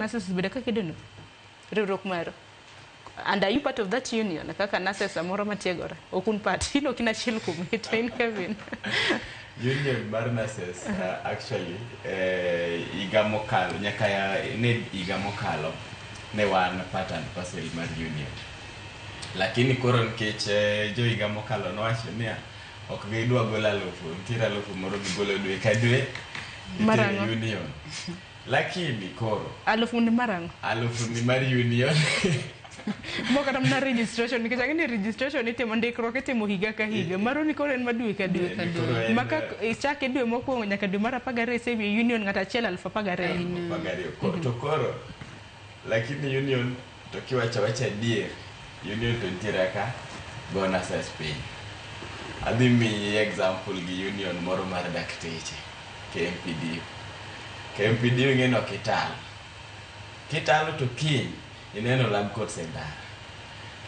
Nurses osebedo ka kedono riwruok maru. And are you part of that union kaka nurses samoro matiegore? Ok un part, in ok in achiel kuom to in Kevin. Union mar nurses actually higa mokalo nyaka ne higa mokalo ne wan part and parcel mar union. Lakini koro nikech jo higa mokalo nowacho niya ok gidwa golo alufu, nitiere alufu moro gigolo dwe ka dwe Mar itere ang'o? union. Lakini koro Alufu ni mar ang'o? Alufu ni mar union. Mo kata mana registration nikech ang'e ni registration itimo ndikruok itimo higa ka higa. Maro ni koro en ma dwe ka dwe. Ni koro en, Ma ka ichake dwe mokwongo nyaka dwe mar 12 isemiyo union ng'ato achiel 12,000. 12,000. To koro lakini union to kiwacho awacha adier, union to nitiere kaka go nurses piny. Adhi miyi example gi union moro mar dakteche, KMPDU. KMPDU ing'e ni ok ital. Kitalo to kiny ineno lab coats e ndara.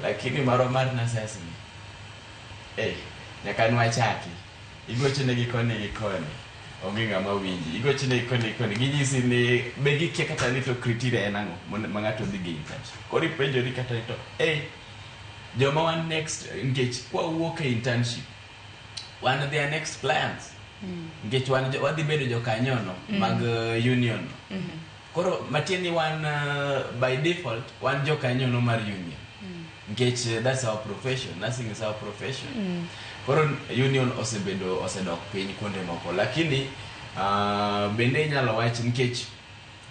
Lakini marwa mar nurses ni, nyaka nwachaki. Igochonegi koni gi koni, onge ng'ama winji. Igochonegi koni gi koni, ginyisi ni be gikia kata ni to criteria en ang'o ma ng'ato dhi go internship. Koro ipenjori kata ni to, joma wan next, nikech kwawuok e internship, wan their next clients. Nikech wan wadhi bedo jokanyono mag union no. Koro matiende ni wan by default wan jokanyono mar union. Nikech that's our profession, nursing is our profession. Koro union osebedo osedok piny kuonde moko, lakini bende inyalo wach nikech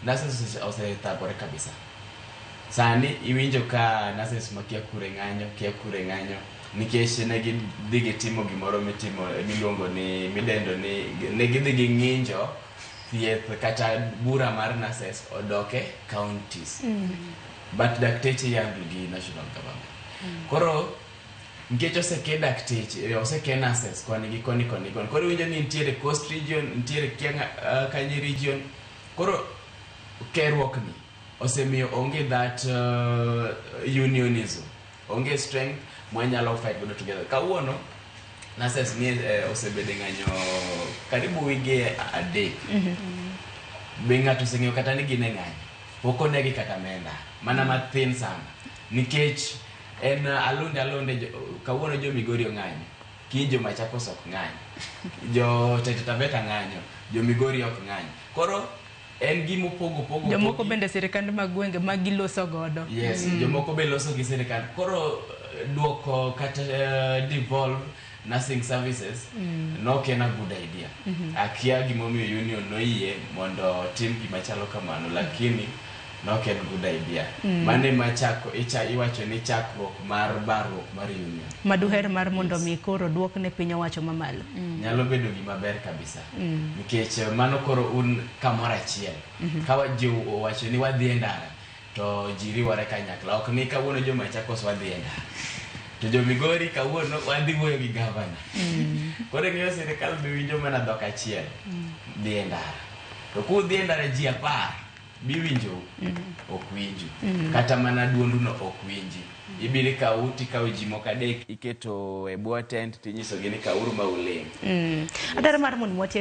nurses osethagore kabisa. Sani iwinjo ka nurses ma kia kure ng'anyo, kia kure ng'anyo nikech ne gidhi gitimo gimoro mitimo miluongo ni midendo ni ne gidhi ging'injo thieth kata bura mar nurses odok e counties. But dakteche ihandle gi national government. Koro nikech oseke dakteche, oseke nurses koni gi koni koni koni. Koro iwinjo ni nitiere Coast region, nitiere kia Kanye region. Koro keruok ni osemiyo onge that unionism. Onge strength mwanyalo fight godo together. Kawuono nurses ni osebedo e ng'anyo karibu wige 3. Be ng'ato oseng'eyo kata ni gin e ng'anyo? Pok onegi kata menda, mana mathin sana. Nikech en alunde alunde kawuono jo Migori ong'anyo, kiny jo Machakos ok ng'any, jo Taita Taveta ng'anyo, jo Migori ok ng'any. Koro en gima opogo opogo Jomoko opogi. bende sirikande mag gwenge ma giloso godo. Yes, jomoko be loso gi sirikal. Koro duoko kata devolve nursing services nok en a good idea. Akia gimomiyo union noyie mondo tim gima chalo kamano, lakini nok en good idea. Mano ema chako iwacho ni chakruok mar barruok mar union. Maduher mar mondo mi koro duok ne piny owacho mamalo. Nyalo bedo gima ber kabisa. Nikech mano koro un kamoro achiel. Ka ji owacho ni wadhi e ndara, to ji riwore kanyakla. Ok ni kawuono jo Machakos wadhi e ndara. To jo Migori kawuono wadhi wuoyo gi gavana. Koro ing'eyo sirikal be winjo mana dhok achiel. Dhi e ndara. To kudhi e ndara ji 10, biwinjou? Ok winju. Kata mana duondu no ok winji. Ibiro ikawu tikawo ji moko 3 iketo e bwo tent tinyisogi ni kawuru ma uling'. Adwaro mar mondo watiek